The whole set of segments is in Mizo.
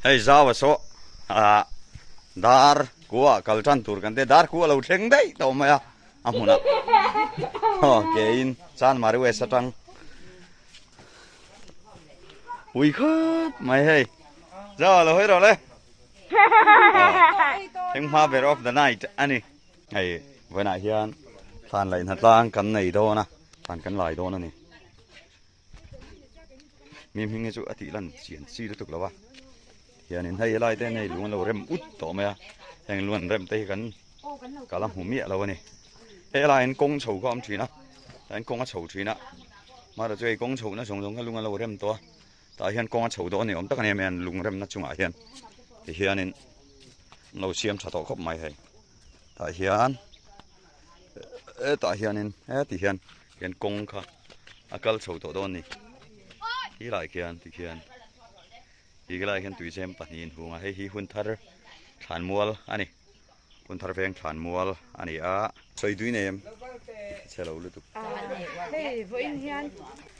Hei zau a saw ah dar kua kal tan tur kan tia dar kua lo thleng daih tawh mai a a hmunah aw keiin Chanmari West atang ui khawp mai hei zau a lo hawi rawh le thleng hma ber of the night a ni hei vawiinah hian thlan laih hna tlang kan nei dawn a thlan kan lai dawn a ni. Mi hming hi chu a tih lan chian chi lutuk lo a hianin hei helai te hian hei lung an lo rem ut tawh mai a heng lung an rem te hi kan ka la hmu miah lo a ni hei laiah hian kawng chho kha a awm thin a tah hian kawng a chho thin a mahse chu hei kawng chhohna zawng zawng kha lung an lo rem tawh a tah hian kawng a chho dawn a ni awm tak a ni a hmel lung remna chungah hian tihianin an lo siam tha tawh khawp mai hei tah hian hetah hianin heti hian hian kawng kha a kal chho tawh dawn a ni khi lai khian tikhian ti lai khian tuizem pahnihin hung a hei hi hun thar thlan mual a ni hun thar veng thlan mual a ni a. Sawi tui nei em chhe lo lutuk. Hei vawiin hian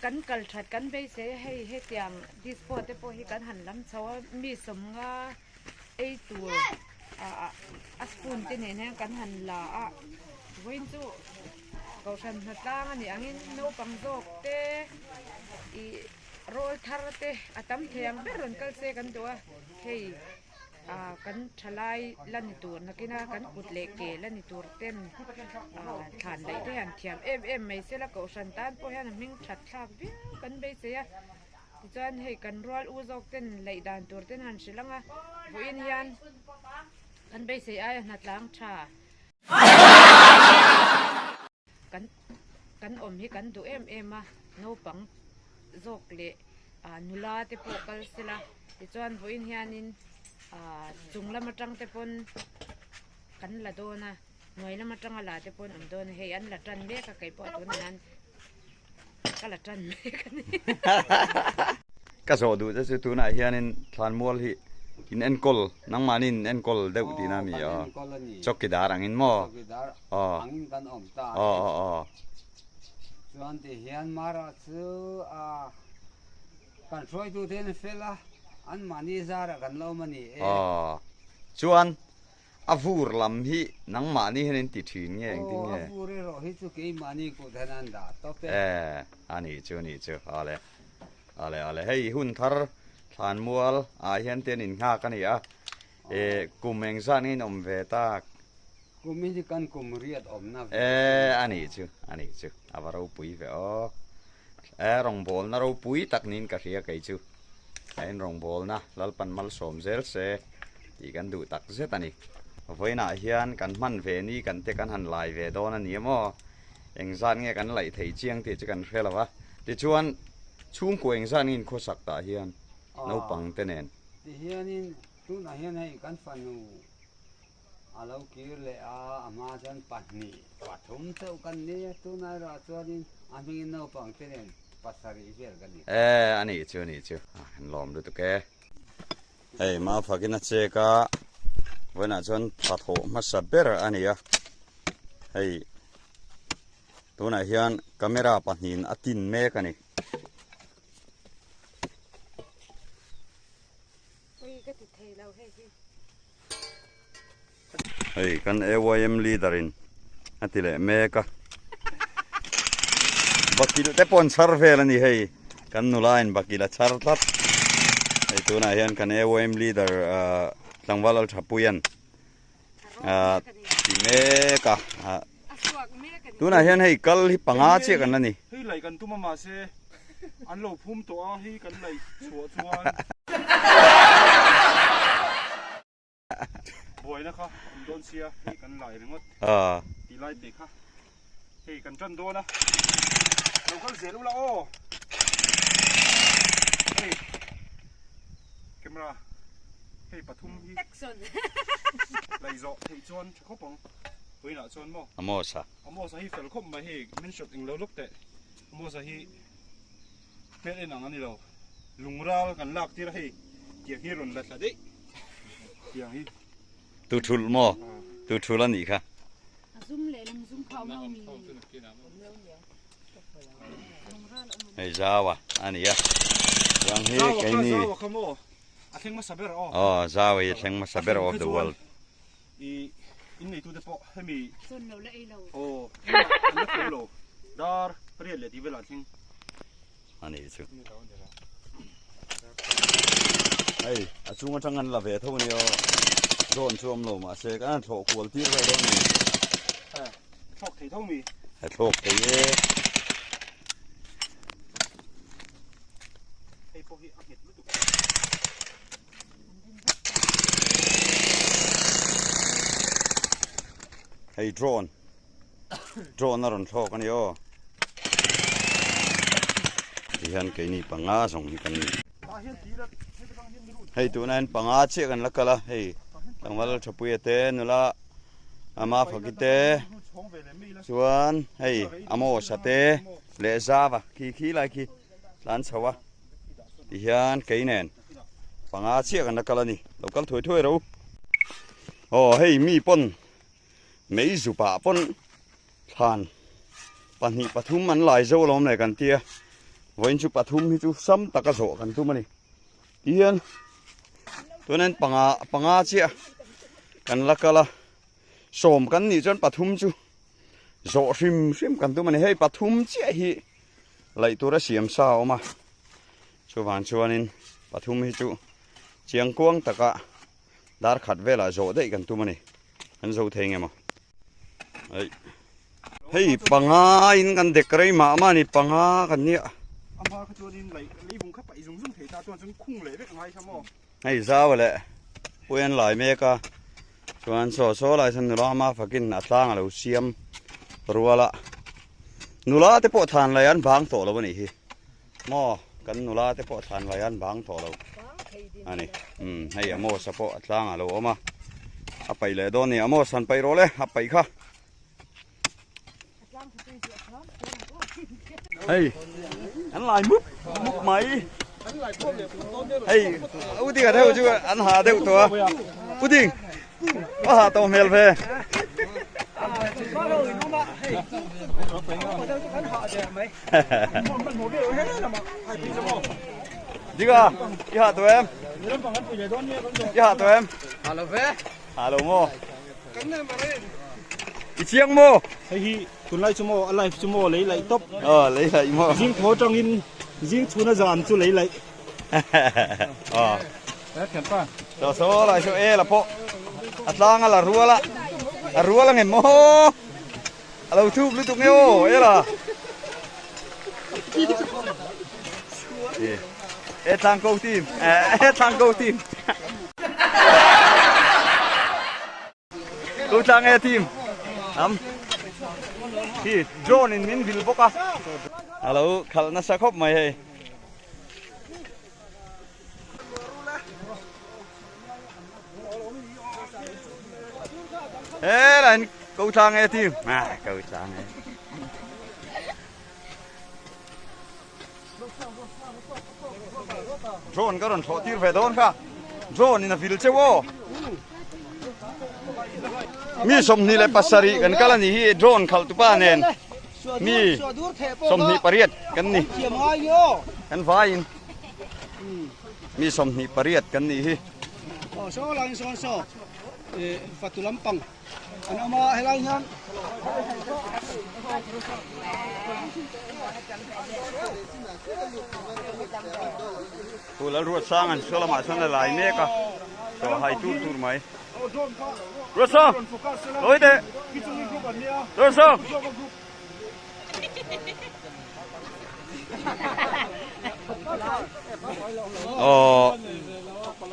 kan kal that kan beisei a hei hetiang dispo te pawh hi kan han lam chho a mi sawmnga ei tur a spoon te nen hian kan han la a vawiin chu kohhran hnatlang a nih angin naupang zawk te ih rawl thar te a tam thei ang ber rawn kal se kan duh a hei ah kan thalai la ni tur nakina kan kut leh ke la ni tur ten ah thlan daih te hian thiam em em mai sela kohhran tan pawh hian a hming that thlak viau kan beisei a. Tichuan hei kan rual u zawk ten laih dan tur ten han hrilh ang a, vawiin hian kan beisei aia hnatlang tha kan kan awm hi kan duh em em a, naupang zawk leh ah nula te pawh kal sela tichuan vawiin hianin ah chung lam atang te pawn kan la dawn a, hnuai lam atanga la te pawn awm dawn a, hei an la tan mek a keipawh tunah hian. Ka la tan mek a ni. Ka zawh duh te chu tunah hianin thlanmual hi in enkawl nangmahni in enkawl deuh tihna a mi a? Chawkidar angin maw? Chawkidar angin kan awm ta a ni. Chuan ti hian Mara chu a kan hruaitu te an fel a, anmahni zarah kan la awm a ni e. Chuan A vur lam hi nangmahni hian in ti thin nge engtin nge? Aw, a vur erawh hi chu keimahni kut hian an dah tawp e. E, a nih chu, a nih chu, ale, ale, ale, hei hun thar thlanmual ah hian te an innghak a ni a, e, kum engzat nge in awm ve tak? Kum hi chu kan kum riat awmna ve. E, a nih chu, a nih chu, a va ropui ve aw. E, rawngbawlna ropui tak niin ka hria kei chu. A in rawngbawlna Lalpan malsawm zel se tih kan duh tak zet a ni. Vawiinah hian kan hman ve ni kan te kan han lai ve dawn a ni emaw? Engzat nge kan laih theih chiang tih chu kan hre lo va. Tichuan, chhungkua engzat nge inkhawsak tah hian naupang te nen? Tihianin tunah hian hei kan fanu A lo kir leh a, a hma chuan pahnih, pathum chauh kan ni a, tunah erawh chuanin a hmingin naupang te nen pasarih vel kan ni. E, a nih chu, a nih chu, a han lawm lutuk e. Hei, ma fakin a chek a, vawiinah chuan tha thawh hmasa ber a ni a, hei tunah hian camera pahnihin a tin mek a ni. Hei kan AYM leader in a ti leh mek a bakilh te pawh an chhar vel a ni hei kan nula in bakilh a chhar tlat hei tunah hian kan AYM leader ah tlangval Althapuian ah ti mek a tunah hian hei kal hi panga chiah kan la ni. Hei laih kan tum a mahse an lo phum tawh a hei kan laih chhuah chuan buaina kha awm dawn sia hei kan lai ringawt tih lai te kha hei kan tan dawn a lo kal zel ula aw hei camera hei pathum hi laih zawh theih chuan tha khawp ang vawiinah chuan maw Amosa Amosa hi fel khawp mai hei min shot englo lawk teh Amosa hi Hmel en ang a ni lo. Lungral kan lak tir a hei tiang hi rawn la thla daih tiang hi. Tu thulh maw? Tu thulh a nih kha. A zum leh lam zum kha awm lo mi. Hei zau a a ni a. Tiang hi keini. Zau a kha maw? A thleng hmasa ber aw. Aw, Zau hi a thleng hmasa ber of the world. I in neitute pawh hemi. Chawn lo la ei lo. Aw, an la tho lo. Dar riat leh tih velah an thleng. A nih chu. Hei, a chung atang an la ve tho a ni aw. Drone chu awm lo mahse kan han thlawh kual tir vel dawn a ni. Thlawk thei tho mi. A thlawk thei e. Hei pawh hi a nghet lutuk. Hei drone. Drone a rawn thlawk a ni aw. Tihian keini panga zawng hi kan ni. Hei tunah hian panga chiah kan la kal a, hei tlangval Thapuia te nula Ama Faki te chuan hei Amosa te leh Zava khi khi lai khi tlan chho a tihian kei nen panga chiah kan la kal a ni lo kal thuai thuai ro aw hei mi pawn mei zupah pawn thlan pahnih pathum an lai zo alawm le kan tia vawiin chu pathum hi chu sam taka zawh kan tum a ni tihian tunin panga panga chiah kan la kal a sawm kan nih chuan pathum chu zawh hrim hrim kan tum a ni hei pathum chiah hi laih tura siam sa a awm a chuvang chuanin pathum hi chu chiang kuang taka dar khat velah zawh daih kan tum a ni kan zo thei nge maw hei hei panga in kan dek rei mah mah a ni panga kan nia hei zau leh pui an lai mek a chuan saw saw lai sawn nula ama fakin a tlang a lo siam rual a nula te pawh thlan lai an bang tawh lo a nih hi. Maw kan nula te pawh thlan vai an bang tawh lo a ni umm hei Amos a pawh a tlang a lo awm a a paih leh dawn a ni Amos han paih rawh le a paih kha hei an lai mup mup mai hei u ding a deuh chu an ha deuh tawh a u ding a ha tawh hmel ve Diga, i ha tawh em? I ha tawh em? Ha lo ve. Ha lo maw? I chiang maw? Hei hi tunlai chu maw a life chu maw lei laih tawp. Aw lei laih maw? Zing thaw tangin zing chhuna zan chu lei laih. Aw. Saw saw lai saw e la pawh a tlang a la rual a a rual ang em maw? A lo thup lutuk nge aw e la. E tlang ko team e tlang ko team. Ko tlang e team. Am. Hi drone in min vil bawk a. A lo khalh nasa khawp mai hei. Thế là câu trang nghe tim à câu trang nghe drone ka rawn thlawh tir ve dawn kha drone in a vil cheu aw mi 28 kan kal a ni hi drone khalh tupa nen mi 28 kan ni kan vaiin mi 28 kan nih hi. Aw saw laiin sawn saw ih fatu lampang an awm a helai hian Thu lal ruat sang an saw lamah chuan a lai mek a chaw hai tur tur mai Ruat sang lawi teh Ruat sang Aw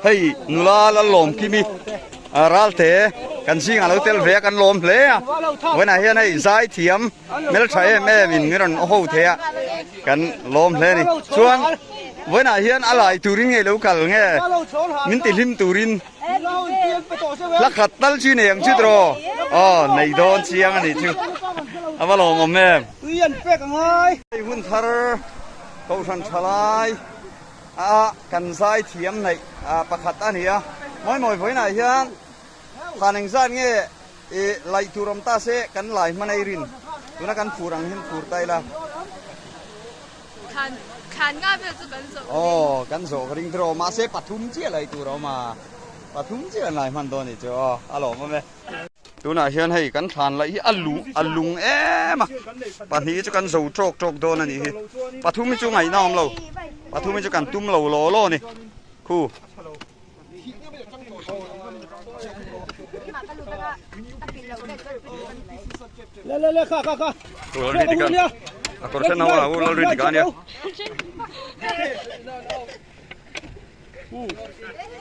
hei nula la lawm kimi ralte kan zingah lo tel ve a kan lawm hle a vawiinah hian hei zai thiam hmeltha em em in min rawn ho thei a kan lawm hle a ni chuan vawiinah hian a lai turin nge lo kal nge min ti hlim turin Hla khat tal chu nei ang chu tiraw? Aw, nei dawn chiang a nih chu. A va lawmawm em? Tui an pek a ngai. Hei hun thar Kohhran tha lai a kan zai thiam neih pakhat a ni a. Mawi mawi vawiinah hian thlan engzat nge i laih tur awm ta se kan lai hman ei rin. Tuna kan fur ang hian fur ta ila. Thlan. Thlan nga vel chu kan zawh ka ring. Aw kan zawh ka ring tiraw mahse pathum chiah lai tur a awm a, pathum chiah an lai hman dawn a nih chu aw a lawmawm e. Tunah hian hei kan thlan laih hi a lung a lung em a, pahnih chu kan zo tawk tawk dawn a nih hi, pathum hi chu ngaihna a awm lo, pathum hi chu kan tum lo law law a ni khu. A kawr sen ho a u lal ri dik a nia.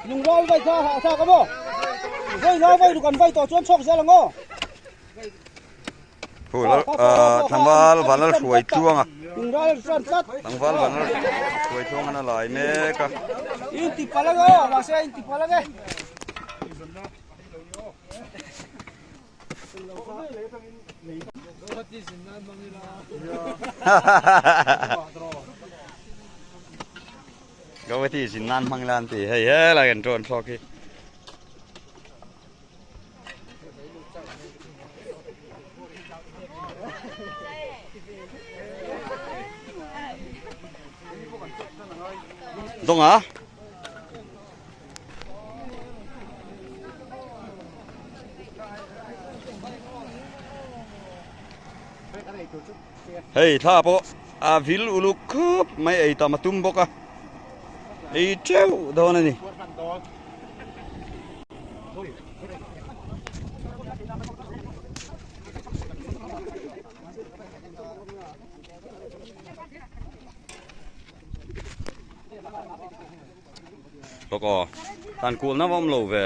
Lungrual vai kha hah thlak a maw? Vai nga vai ruk an vai tawh chuan chhuak zel ang aw. Hu lal tlangval vanlal hruai tluang a. Lungrual chuan tlat. Tlangval vanlal hruai tluang an a lai mek a. In ti palh ang aw, mahse in ti palh ang e. Gauhati zin nan hmang ila an ti hei helai kan drone thlawk hi. Dawng a. Hei thla pawh a vil uluk khawp mai ei tam a tum bawk a ei teuh dawn a ni. Bawk aw tan kulna va awm lo ve.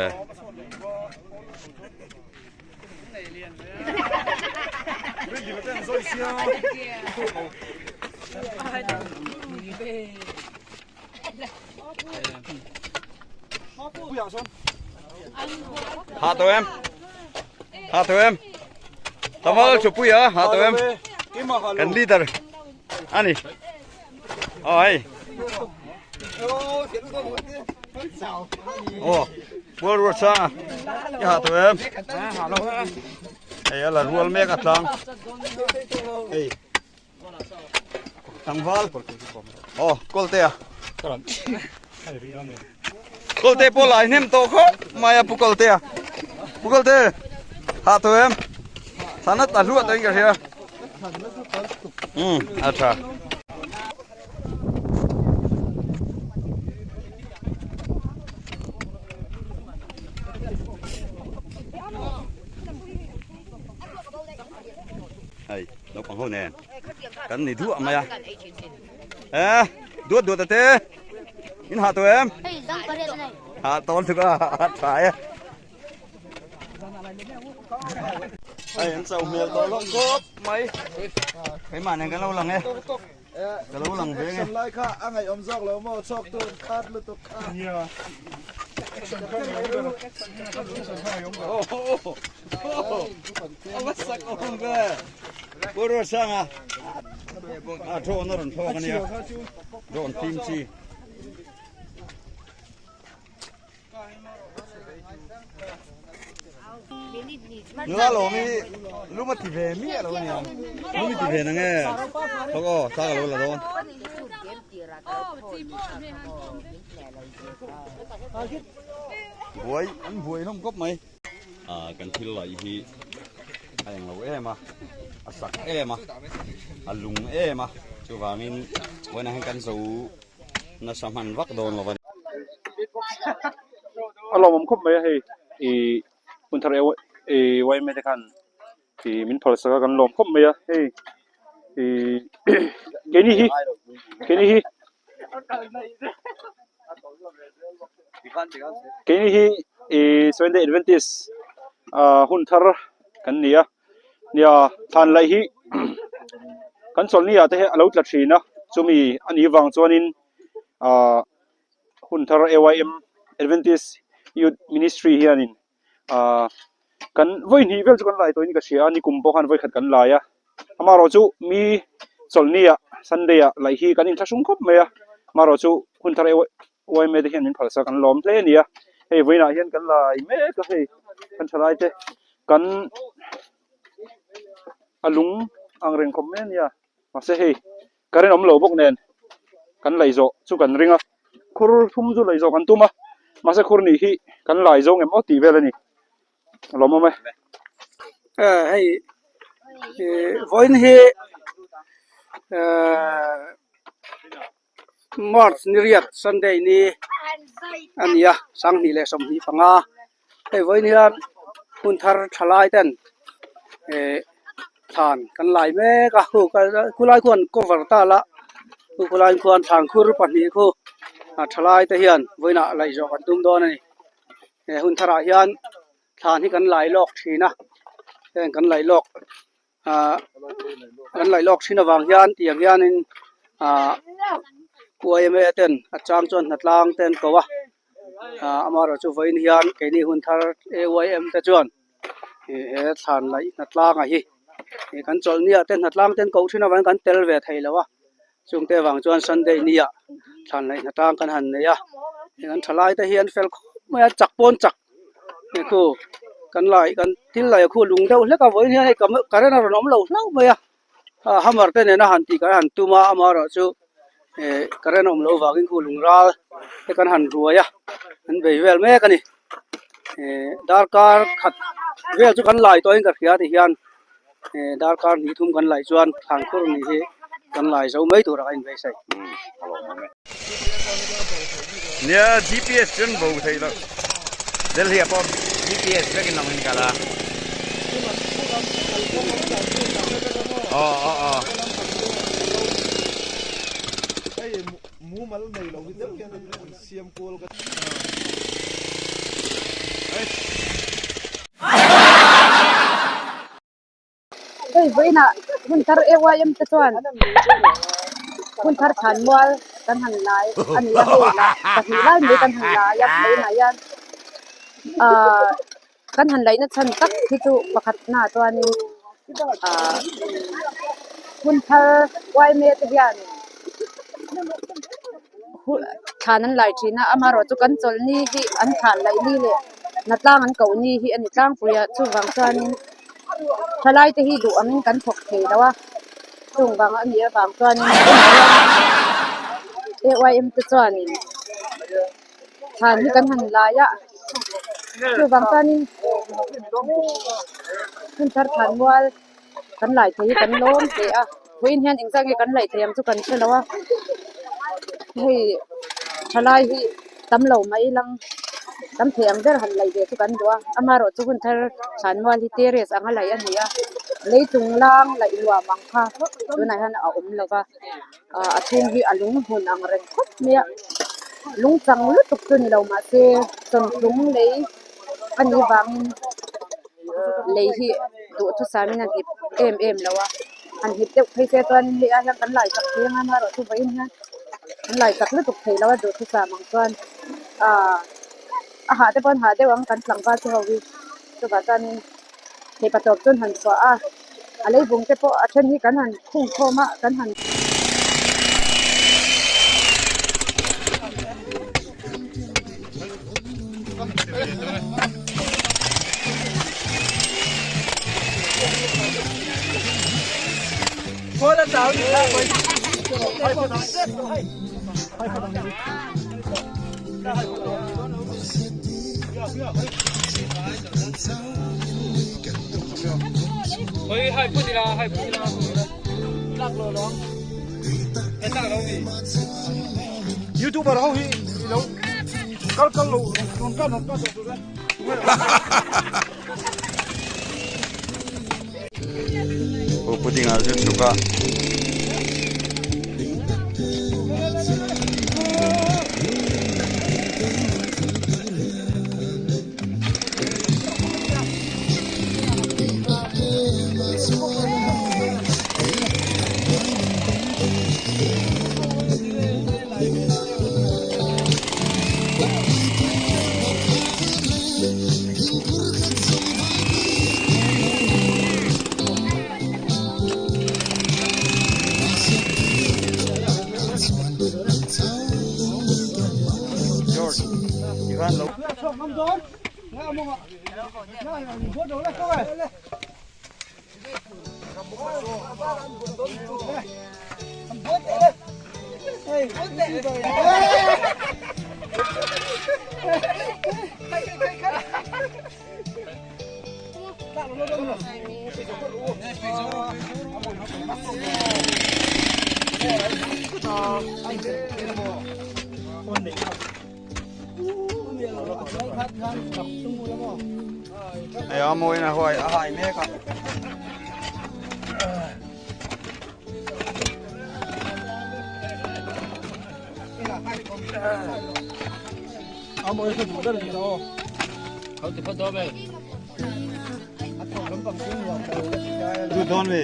Hạ tàu em Hạ tàu em Tao chụp pui á hạ tàu em Kan leader ani Oi Ồ Pual ruat sang a I hạ tàu em Hei a la rual mek a tlang Hei Tlangval Aw Kawlte a Kawlte pawh lai hnem tawh khawp mai a Pu Kawlte a Pu Kawlte hah tawh em Thana ta hluah tawhin ka hria Um a tha. Hei naupang ho nen kan ni duah mai a e duat duat ate in hah tawh em hah tawn tuk a a tha e hei an chau hmel tawh hlawm khawp mai keimah nen kan lo lang e ka lo lang ve nge lai kha a ngaih awm zawk lo maw chawk tur khat lutuk kha Pu Sanga a drone a rawn thlawk a nia drone fim chi Nula lawm hi lum a ti ve miah lo a nia lum i ti ve nange thawk aw thla ka lo la dawn. Buai an buai hlawm khawp mai. Ah kan thil laih hi a eng lo em a a sak em a a lung em a chuvangin vawiinah hian kan zo nasa hman vak dawn lo a ni. A lawmawm khawp mai a hei ih hun thar ih yma te khan ih min phal sak a kan lawm khawp mai a hei ih keini hi keini hi keini hi ih Seventh Day Adventist ah hun thar kan ni a nia thlan laih hi kan chawlhni ah te hi a lo tla thin a chumi a nih vang chuanin ah hun thar A_Y_M Adventist Youth Ministry hianin ah kan vawi hnih vel chu kan lai tawhin ka hria a nikum pawh khan vawi khat kan lai a amaherawh chu mi chawlhni ah Sunday ah laih hi kan inthlahrung khawp mai a amaherawh chu hun thar A_Y_M te hian min phalsak an lawm hle a ni a hei vawiinah hian kan lai mek a hei kan thalai te kan a lung ang reng khawp mai a nia mahse hei current awm lo bawk nen. kan laih zawh chu kan ring a khur thum chu laih zawh kan tum a mahse khur nih hi kan lai zawng em aw tih vel a ni a lawmawm e. Hei vawiin hi ehh March ni riat Sunday ni a ni a 2025 hei vawiin hian hun thar tha lai ten ehh thlan kan lai mek a khu khulai khuan cover ta la khu khulai khuan thlan khur pahnih khu a tha lai te hian vawiinah laih zawh kan tum dawn a ni he hun tharah hian thlan hi kan lai lawk thin a heng kan laih lawk ahh kan laih lawk thin avang hian tiang hianin ahh yma ten a chang chuan hnatlang te an ko a ahh amaherawhchu vawiin hian keini hun thar AYM te chuan ih he thlan laih hnatlangah hi ih kan chawlhni ah te hnatlang te an koh thin avangin kan tel ve thei lo a chungte avang chuan Sunday ni ah thlan laih hnatlang kan han nei a ih kan thalai te hi an fel khawp mai a chak pawn chak hei khu kan lai kan thil laih khu lung deuh hlek a vawiin hian hei current a rawn awm lo hlauh mai a ah hammer te nena han tih kan han tum a amaherawhchu ih current a awm loh vangin khu lung ral te kan han ruai a an bei vel mek a ni ih darkar khat vel chu kan lai tawhin ka hria tihian ih darkar hnih thum kan laih chuan thlan khur ni hi kan lai zo mai turah a inbeisei. Nia GPS chuan bo theih loh Delhi ah pawh GPS vekin lang in kal a. Aw aw aw. Hei mumal nei lo hi deuh hian an siam kual ka. Hei vawiinah hun thar AYM te chuan hun thar thlan mual kan han lai a ni a hei lah pahnih lai mai kan han lai a vawiinah hian ahh kan han laihna chhan tak hi chu pakhat naah chuanin ahh hun thar YMA te hian thlan an lai thin a amaherawhchu kan chawlhni hi an thlan laih ni leh hnatlang an koh ni hi a ni tlangpui a chuvang chuanin thalai te hi duh angin kan thawk thei lo a chung vang a nih avang chuanin AYM te chuanin thlan hi kan han lai a chuvang chuanin hun thar thlan mual kan lai thei hi kan lawm hle a vawiin hian engzah nge kan laih theih ang chu kan hre lo a hei thalai hi tam lo mai lang tam thei ang ber han laih ve chu kan duh a amaherawhchu hun thar thlan mual hi terrace anga laih a ni a leitung lang laih nuam ang kha tunah hian a awm lo va ah a chhung hi a lung hmun ang reng khawp mai a lung chang lutuk chu ni lo mahse chawmtlung lei a nih vangin lei hi duhthusam in a hnip em em lo a han hnip deuh phei se chuan hei ah hian kan lai chak thei ang a amaherawhchu vawiin hian kan lai chak lutuk thei lo a duhthusam ang chuan ahh a hah te pawh an hah deuh ang kan tlangval te ho hi chuvah chuanin theihpa tawp chu an han chhuah a a leivung te pawh a then hi kan han khung khawm a kan han. Youtuber ho hi lo kal kal lo rawn kan rawn kan tur e. Pu Pudinga chu chhuk a. Hei a mawiin a huai a hai mek a. Du dawn ve.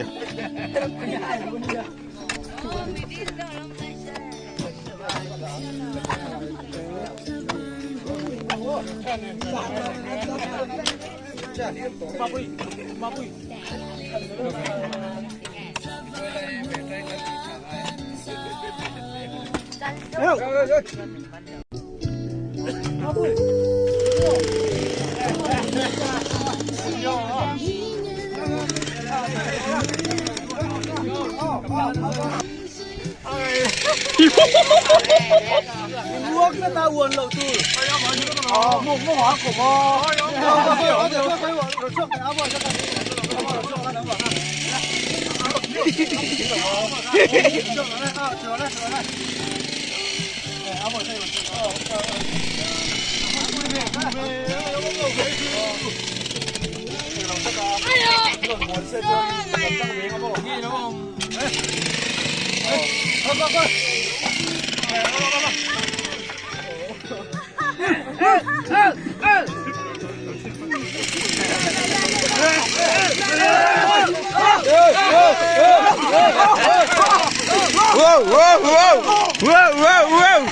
Wow wow wow wow wow wow.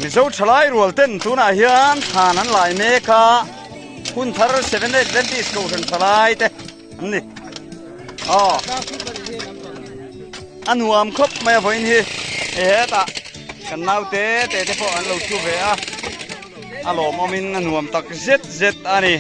Mizo thalai rual ten tunah hian thlan an lai mek a hun thar Seven Adventist kohhran thalai te an ni aw a nuam khawp mai a vawiin hi hei hetah kan naute te te pawh an lo thu ve a a lawmawmin a nuam tak zet zet a ni.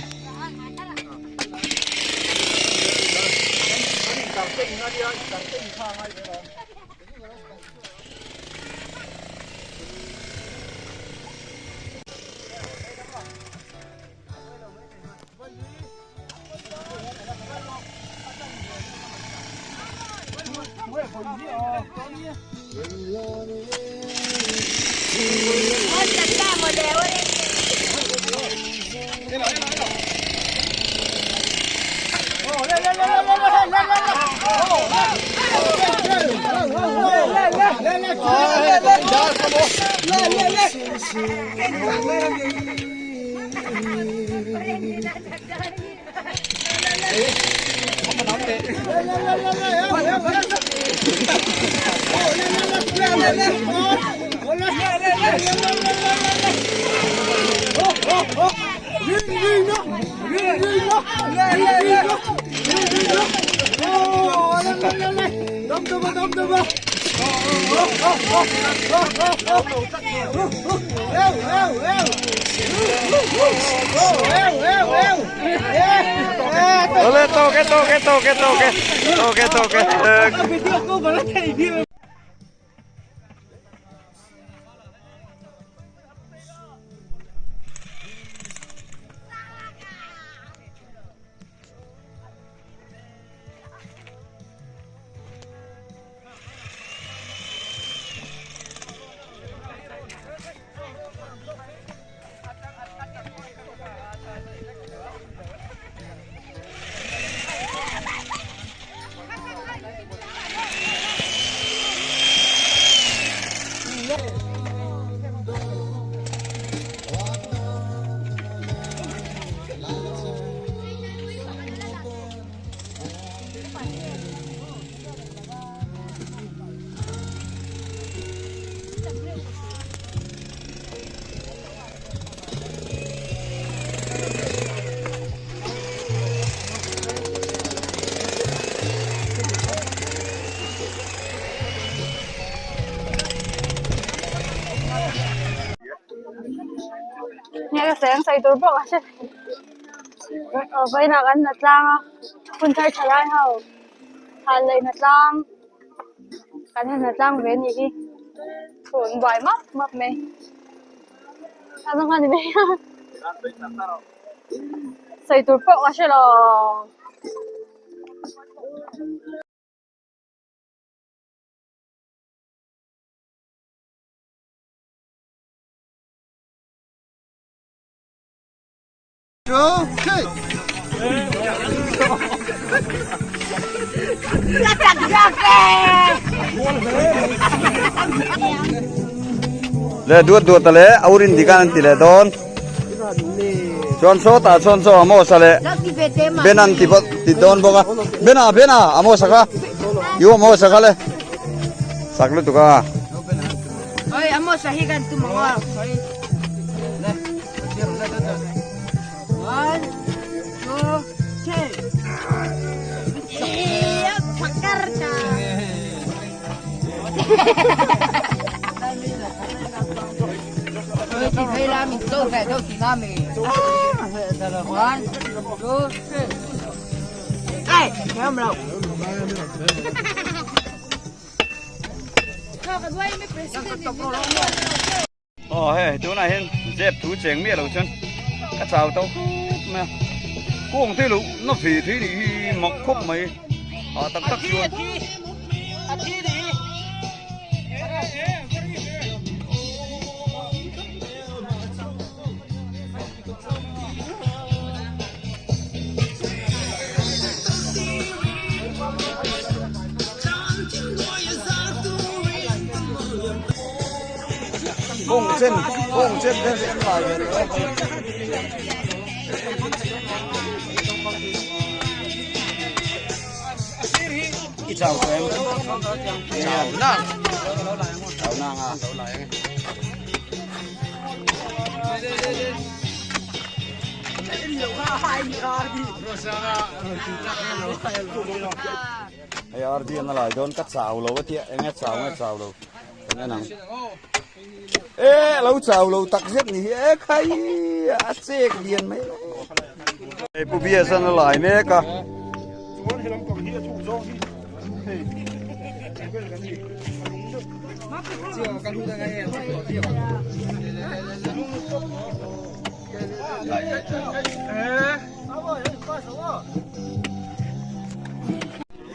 Ole tawk e tawk e tawk e tawk e tawk e tawk e. Nge ka sawi ang sawi tur pawh ka hre aw vawiinah kan la tlang a hun thar tha lai ho thlan laihna tlang kan han la tlang ve a nih hi thu an buai map map mai a zawng a ni mai a sawi tur pawh ka hre lo. Le duat duat le aurin dikan an ti leh dawn chuan sawtah chuan chaw Amos-a leh Ben-a an ti bawk ti dawn bawk a Ben-a Ben-a Amos-a kha i u Amos-a kha le sak lutuk a. Oi Amos-a hi kan tum ang aw sorry. One, two, three. Aw hei tunah hian zep thu cheng miah lo chuan ka chau tawh khawp mai a kawng te lo na ve thei nih hi mak khawp mai ah tak tak chuan. Kawng chen kawng chen te an lai ve tawh a i chau tawh em chau nang chau nang a Hei RD an a lai dawn ka chau lo a tia enge chau nge chau lo kan en ang e lo chau lo tak zet ni hi e khai a chek lian mai hei pu bia san a lai mek a chuan he lampang hi a chhuk zawng hi hei vel kan ni a lung deuh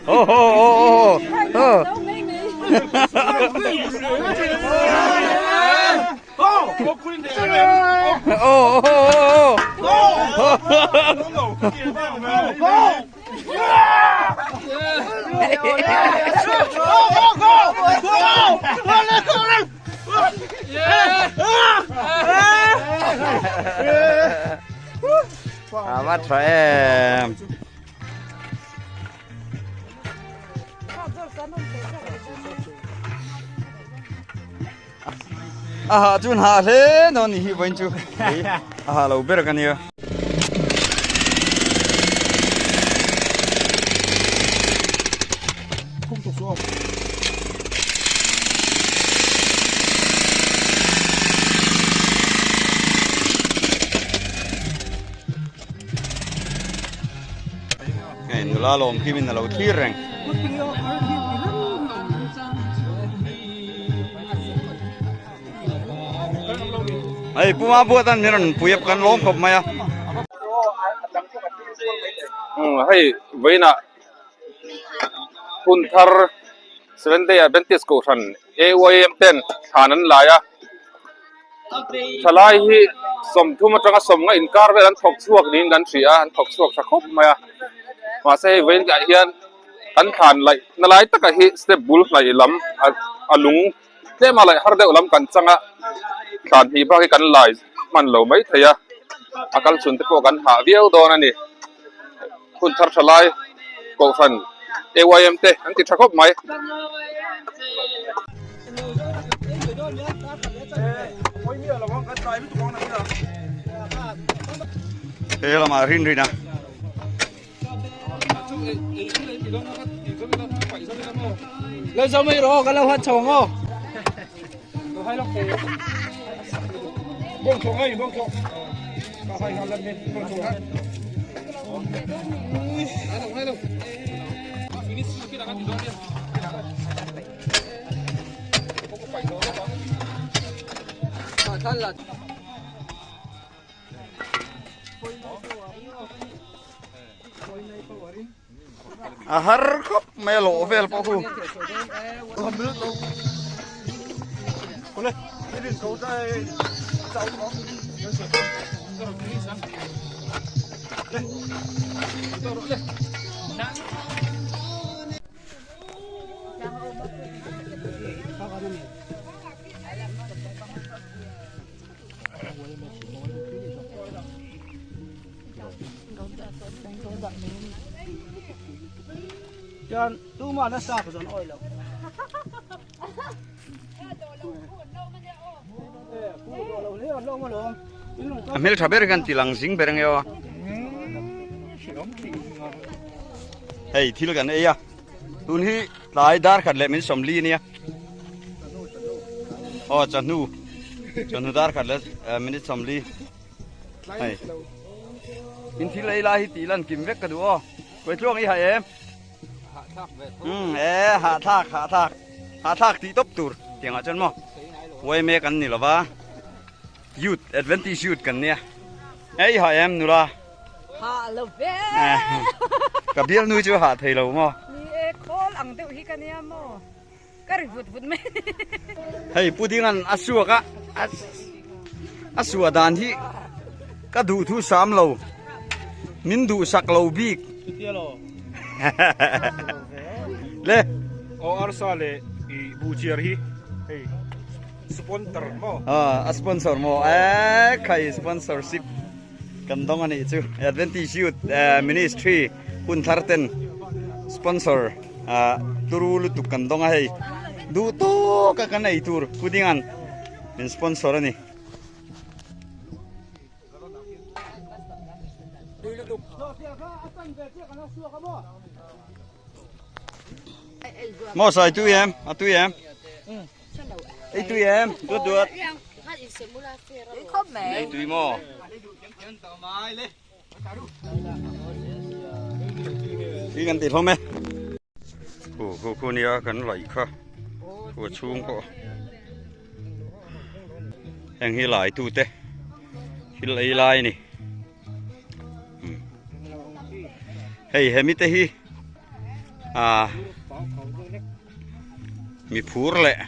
Ho ho ho ho ho. Oh oh oh oh. A va tha em. A ha chuan ha hle dawn ni hi vawiin chu a ha lo ber ka nia. Hei nula lawm khi min alo thlir reng. Hei Pu Mabuat an min rawn pui a kan lawm khawp mai a. Hei vawiinah hun thar Seventh Day Adventist Kohhran AYM ten thlan an lai a. Thalai hi sawmthum atanga sawmnga inkar vel an thawk chhuak niin kan hria a, an thawk chhuak tha khawp mai a. Mahse hei vawiin ah hian kan thlan laih na lai takah hi step bul hnaih lam a lung tlem a laih har deuh lam kan chang a, thlan hnih bak hi kan lai hman lo mai thei a, a kal chhun te pawh kan hah viau dawn a ni. Hun thar tha lai Kohhran AYM te an ti tha khawp mai. He lamah rin rin a. A har khawp mai a lawh vel pawh khu. Chuan tumah nasa ka zawn awi lo. A hmeltha ber hian tilang zing ber ang e aw. Hei thil kan ei a. Tun hi tlai dar khat leh min 40 ania. Aw chawhnu chawhnu dar khat leh minute 40. Hei in thil ei lai hi tih lan kim vek ka duh aw. Kuaitluang i ha em? Umm e hahthlak hahthlak hahthlak tih tawp tur tiangah chuan maw yma kan ni lova youth adventist youth kan nia e i ha em nula hah lo ve ka bial nui chu hah thei lo maw ni e khawl ang deuh hi ka nia maw ka ri vut vut mai hei pudding an a suak a a suah dan hi ka duh thu sam lo min duh sak lo bik le o arsa le i buchiar hi hei sponsor mo a sponsor mo e khai sponsorship kan dawng a nih chu Adventist Youth Ministry hun thar ten sponsor turu lutuk kan dawng a hei duh tawk a kan ei tur pudding an min sponsor a ni. Maw sai tui em a tui em ei tui em duat duat ei tui maw Khi kan ti hlawm e. Khu khu khu nia kan laih kha. Khu a chhung pawh. Heng hi lai tu te. Thil ei lai ni. Hei hemi te hi a mi phur leh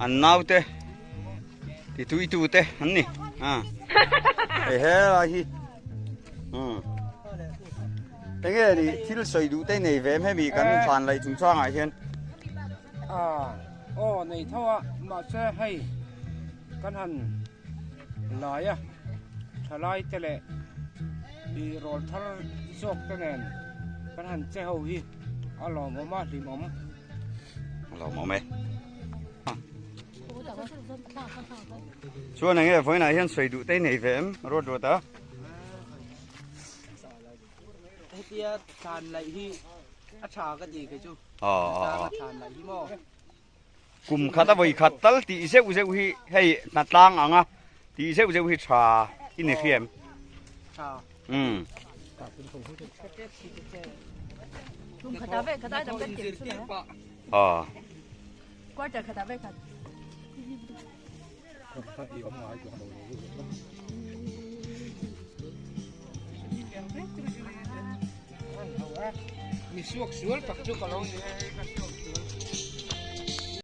an nau te ti tui tu te an ni a hei he lai hi um enge ni thil sawi duh te nei ve em hemi kan thlan laih chung changah hian a aw nei tho a mahse hei kan han lai a thalai te leh ih rawl thar zawk te nen kan han che ho hi a lawmawm a hlimawm a lawmawm e. Chuan enge vawiinah hian sawi duh te nei ve em ruat ruat a. Hetia thlan laih hi a tha ka ti kei chu. Thlan laih hi maw. Kum khat a vawi khat tal tih zeuh zeuh hi hei hna tlang ang a tih zeuh zeuh hi tha i ni hriam. Tha. Umm. Kum khat a vawi khat a dam kan ti chu. Aw. Quarter khat ah vek khat.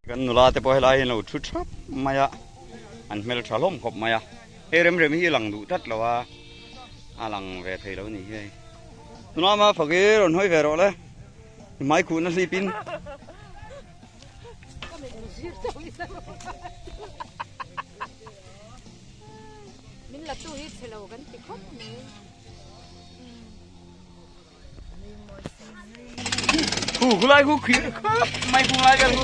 Kan nula te pawh helai hian lo thu thap mai a, an hmel tha hlawm khawp mai a, hei rem rem hi a lang duh tlat lo a, a lang ve thei lo a ni hi hei. Nula ma fak i rawn hawi ve rawh le. Hmai khuhna hlip in. Min la tu hi chhe lo kan ti khawp mai. Khu khu lai khu khir khawp mai khu lai vel khu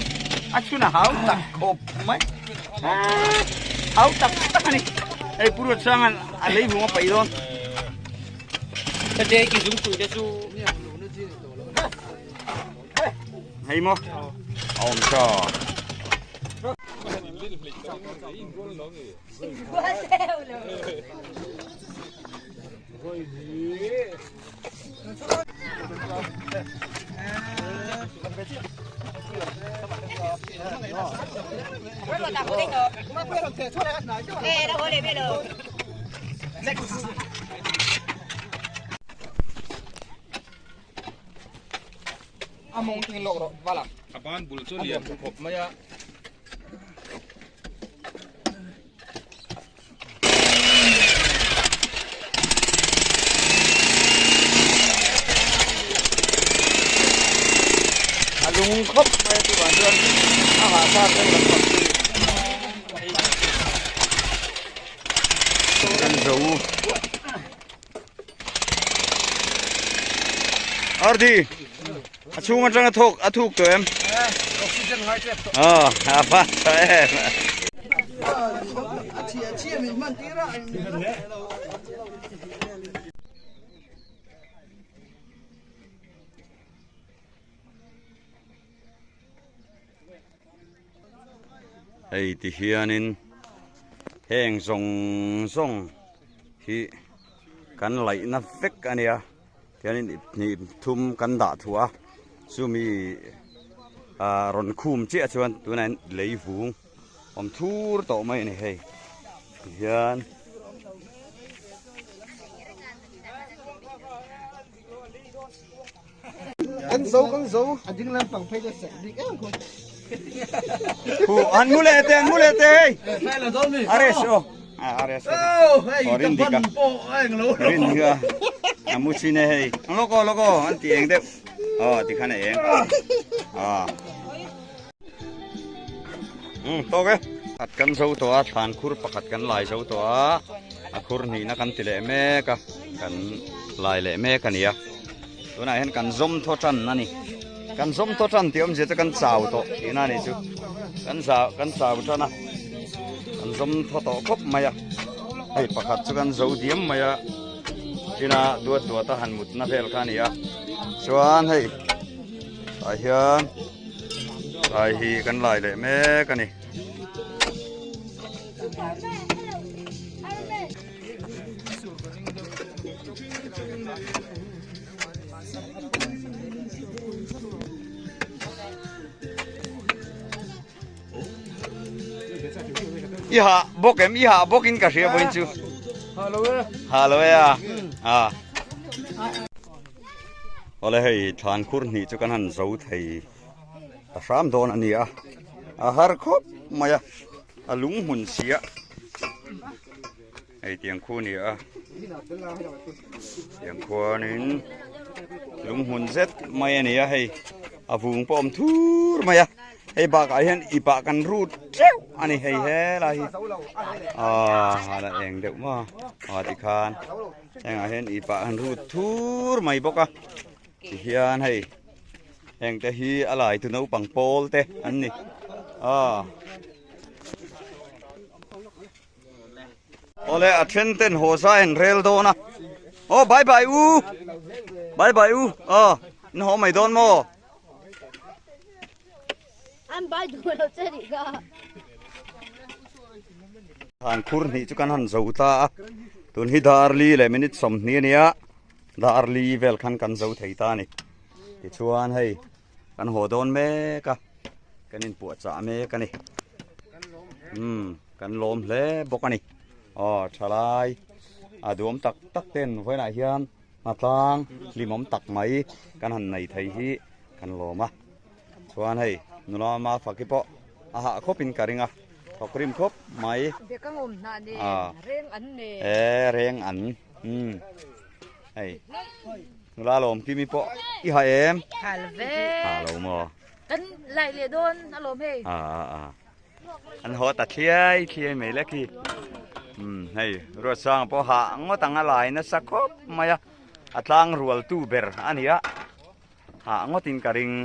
a chhun a hau tak khawp mai. Hau tak tak ani. Hei purut sangan a lei hung a paih dawn. Hei maw a awm tha. A ban bul chu lian khawp mai a. A lung khawp mai a chuvang chuan a hahthlak em kan fak chu kan zo Ardi a chhung atanga thawk a thuk tawh em oxygen ngai tep tawh ah a va tha em a chhia chhia min hman tir a Hei ti hianin heng zawng zawng hi kan laihna vek a nia tihianin ip hnih thum kan dah thuah a chumi ah rawn khum chiah chuan tunah hian lei vung awm thur tawh mai a ni hei tihian. Kan zo kan zo a ding lampang phei chu sek bik em khaw. Hu an mu leh te an mu leh te hei. Ares o. Ares. Oh rin dika. Rin dika. A mu chin e hei. Loko loko an ti eng deuh. Oh ti khan a eng. Ah. Um tawk e. Khat kan zo tawh a thlan khur pakhat kan lai zo tawh a a khur hnihna kan ti leh mek a kan lai leh mek a ni a tunah hian kan zawm thaw tan a ni kan zawm thaw tan tih awmzia chu kan chau tawh tihna a nih chu kan za kan chau tan a kan zawm thaw tawh khawp mai a hei pakhat chu kan zo diam mai a china duat duat a han mutna vel kha a ni a chuan hei tah hian. Lai hi kan lai leh mek a ni. I ha bawk em i ha bawk in ka hria vawiin chu. Ha lo e. Ha lo e a. A. Awle hei thlan khur hnih chu kan han zo thei ta hram dawn a ni a a har khawp mai a a lung hmun si a hei tiang khu a ni a tiang khuanin lung hmun zet mai a ni a hei a vung pawh a awm thur mai a. Hei bakah hian ipah kan rut teuh a ni hei helai hi aaa la eng deuh maw aw tikhan hengah hian ipah kan rut thur mai bawk a tihian hei heng te hi a lai tu naupang pawl te an ni aw awle a then ten haw zai an rel dawn a aw bye bye u bye bye u aw in haw mai dawn maw. An bai duh lo che nih kha. Han khur hnih chu kan han zo ta a tun hi darli leh minute 20 ania darli vel khan kan zo thei ta ani tichuan hei kan haw dawn mek a kan inpuahchah mek ani um kan lawm hle bawk ani aw thalai a duam tak tak ten vawiinah hian Hnatlang hlimawm tak mai kan han nei thei hi kan lawm a, chuan hei nula ma faki pawh a hah khawp in ka ring a, thawk rim khawp mai. Bek a ngawm hnah nen reng an nen. E reng an umm hei nula lawm kimi pawh i ha em? Ha lo ve. Ha lo maw? Kan laih leh dawn a lawm hei. A a a. An haw ta thliai thliai mai lek hi. Umm hei Ruatsanga pawh hah ngawt ang a lai nasa khawp mai a, a tlang rual tu ber a ni a, hah ngawtin ka ring.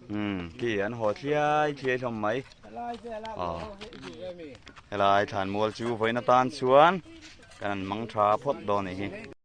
Umm khi an haw thliai thliai hlawm mai. Aw helai thlanmual chu vawiin atan chuan kan han mang tha phawt dawn a ni hi.